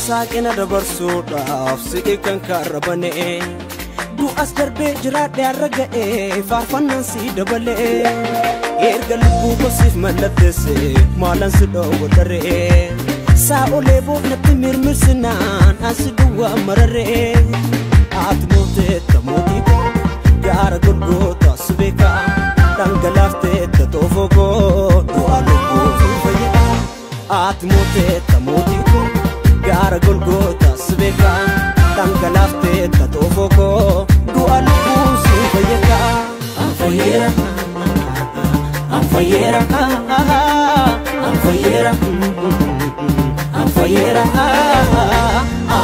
Saaqina dabarsuudhaaf si'i kan karrabanee du'as darbee jiraadhe har'a ga'ee faarfannaan si dabalee erga lubbuu kosiif mallatteesse maalaan si dhoowwataree saa'olee boonatti mirmirsinaan asi duwwaa mararee ati mooteetta mootii koo gaara golgoota si beekaa dhangalaafteetta toofoo koo du'a lubbuu si fayyada ati mooteetta mootii koo gaara golgoota si beekaa dhangalaafteetta toofoo koo du'a lubbuu si fayyada. Anfayyeera anfayyeera anfayyeera anfayyeera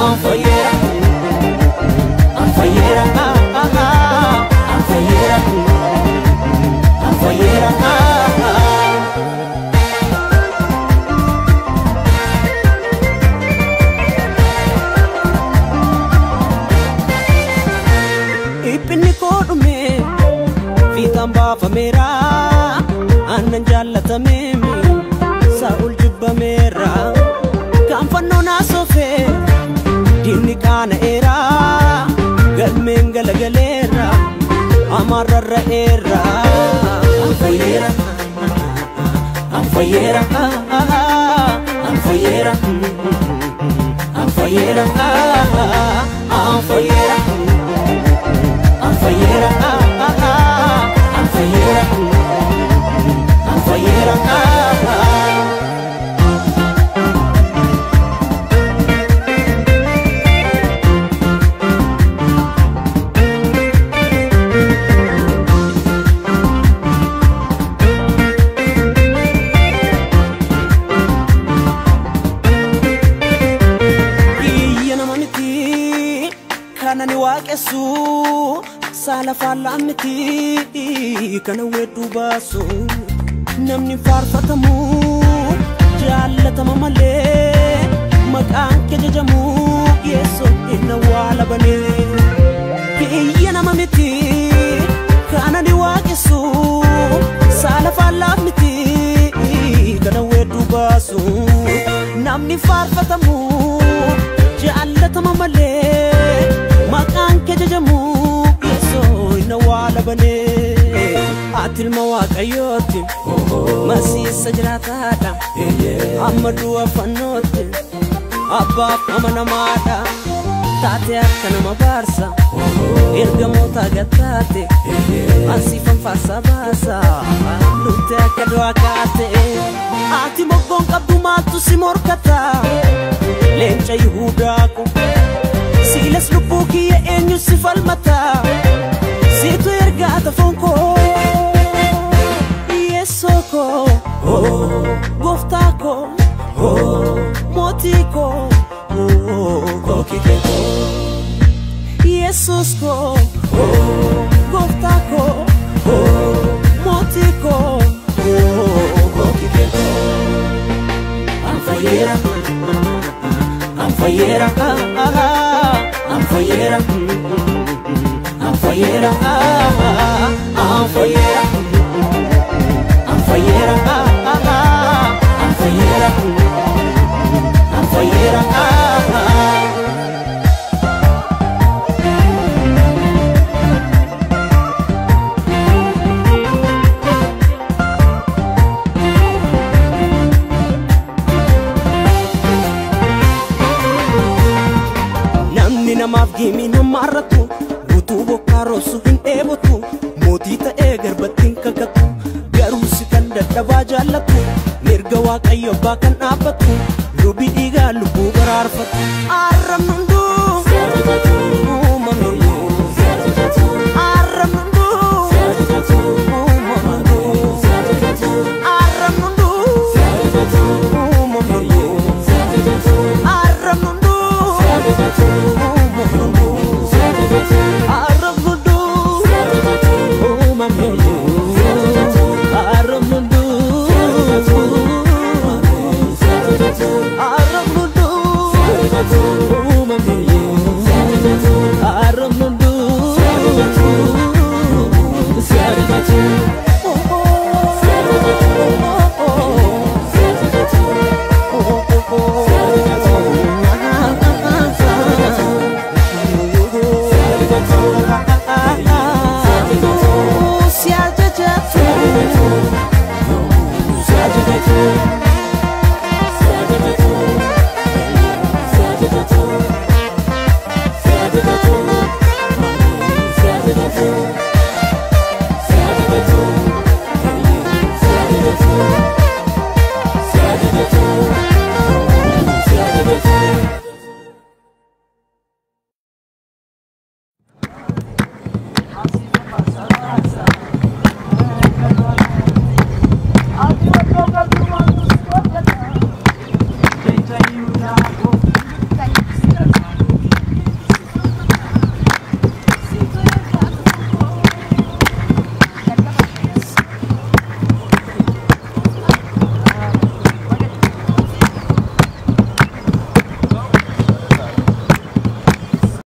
anfayyeera anfayyeera anfayyeera anfayyeera. Iphinni koo dhume fiixaan baafameera aannan jaallatameemi Saa'ol jibbameera kan fannoo naasofee diinni qaana'eera galmeen galagaleera amaarrarra'eera. Anfayyeera anfayyeera anfayyeera anfayyeera anfayyeera anfayyeera anfayyeera anfayyeera. Biyya nama miti kan ani waaqessu saala faallaa miti kana weedduu baasu namni faarfatamu jaallatama malee maqaan kee jajamu yeessoo inni awwaala banee. Biyya nama miti kan ani waaqessu saala faallaa miti kana weedduu baasu namni faarfatamu jaallatama malee maqaan kee jajamu yeessoo inni awwaala banee. Ati ilma Waaqayyooti masiisa jiraataadha amma du'a fannootti abbaaf amanamaadha taate akka nama baarsa ergamoota gattaate ansiifan faarsa baasa lutte akka du'a kaate ati moggoon qabdu maaltu si morkata leenca Yihuudaa ko siilas lubbuu kiyya eenyu si falmata siitu ergaa tafoon koo Yeessoo koo gooftaa koo mootii koo Yesuus koo gooftaa koo mootii koo Anfayyeera anfayyeera anfayyeera anfayyeera anfayyeera anfayyeera anfayyeera anfayyeera. Namni namaaf gimii nama arratu guutuu bokkaa roobsu hin dheebotu mootii ta'ee garbatti hin kakatu garuu si kan dadhabaa jaallatu mirga Waaqayyo abbaa kan dhaabbatu lubii dhiigaa lubbuu baraarfatu. Arrabni hunduu